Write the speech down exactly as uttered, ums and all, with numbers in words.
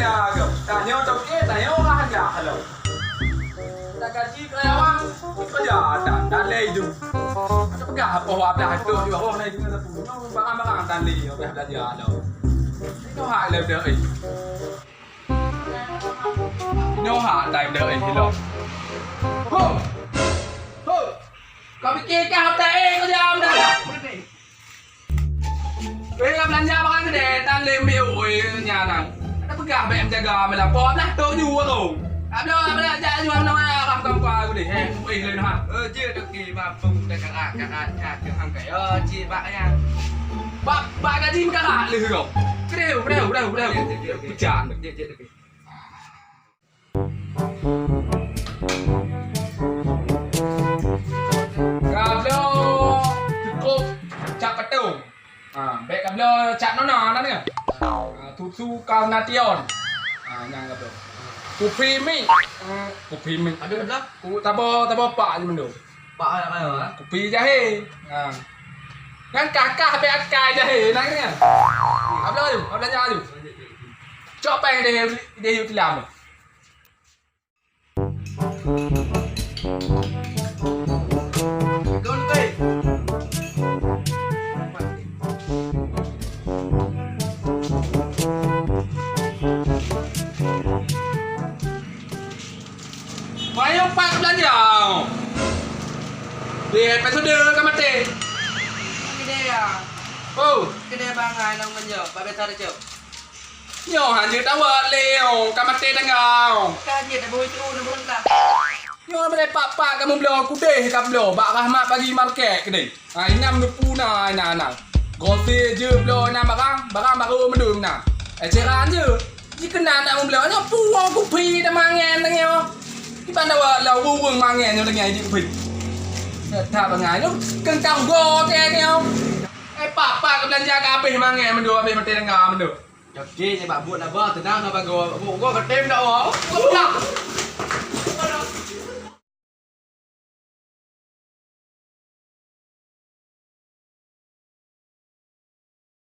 Ya, go. Tanyoe toke, tanyoe raja, halo. Dak gaji karyawan, kerja, dan, dan lé itu. Ada peugah apa wabah tu juga, oh, nah, itu ada punya barang-barang dan lé, wabah belanja, halo. Itu hak le dah, eh. Nyoe hak time dah, eh, hilo. Ho! Ho! Kau pikir kah otak, eh, kau jam dah? Eh, ka belanja barang keudè, tan lé ambiek, oi, nyan nang. Ada peugah bèk menjaga, meulah po blah tu ju warong. Abloe, abloe, jak ju, abloe, ya, ram kampung aku deh. Eh, oi, lain ha. Eh, jeuet dok di mapung, dah karat, karat, karat, karat, karat. Oh, cik, bak, ya. Bak, bak gaji meukarat lé kau. Keudeh, keudeh, keudeh, keudeh. Jeuet, jeuet, jeuet. Pecat. Jeuet, jeuet, jeuet. Kabloe cukup cap patong. Ha, bèk kabloe cap nona na nyoe. Ha, susu Carnation. Ha, nyan kabloe. Kupi mi. Hmm, kupi mi. Ada dah. Ku tabo, tabo pak je mandum. Pak ayo, ayo, ha? Kupi jahé. Ha. Ngan kakah bèk akai jahé na nyoe. Kabloe aju, kabloe aju. Cok péng deh, deh yuk tilam. Payong pat beulanja. Di episode ka maté. Keudè ya. Oh. Keudè bangai nang meunyoe, bak beta cok. Nyoe hanjeuet awak lé, oh, ka maté tangga, oh. Ka jeuet dah bui tu, dah beurangkat. Nyoe boleh pak-pak kamoe bloe kudeh ka bloe bak Rahmat Pagi Market keudeh. Ha, inam neupuna ina na. Gosé jeuet bloe ina barang, barang barô meudum na. Eh, ceran jeuet. Jikeunan nak meubloe nyoe puwoe kupi dan mangen tanyoe. Kiban dawa lau buweueng mangen nyoe tanyoe di kupi. That bangai nyoe keungkang go teh nyoe. Eh, pak-pak ka beulanja ka abéh mangen meudum, abéh maté tangga meudum. Oke, nyan bak buet na ba, teunang na ba go. Go, go, ka tem dak, oh. Goblok.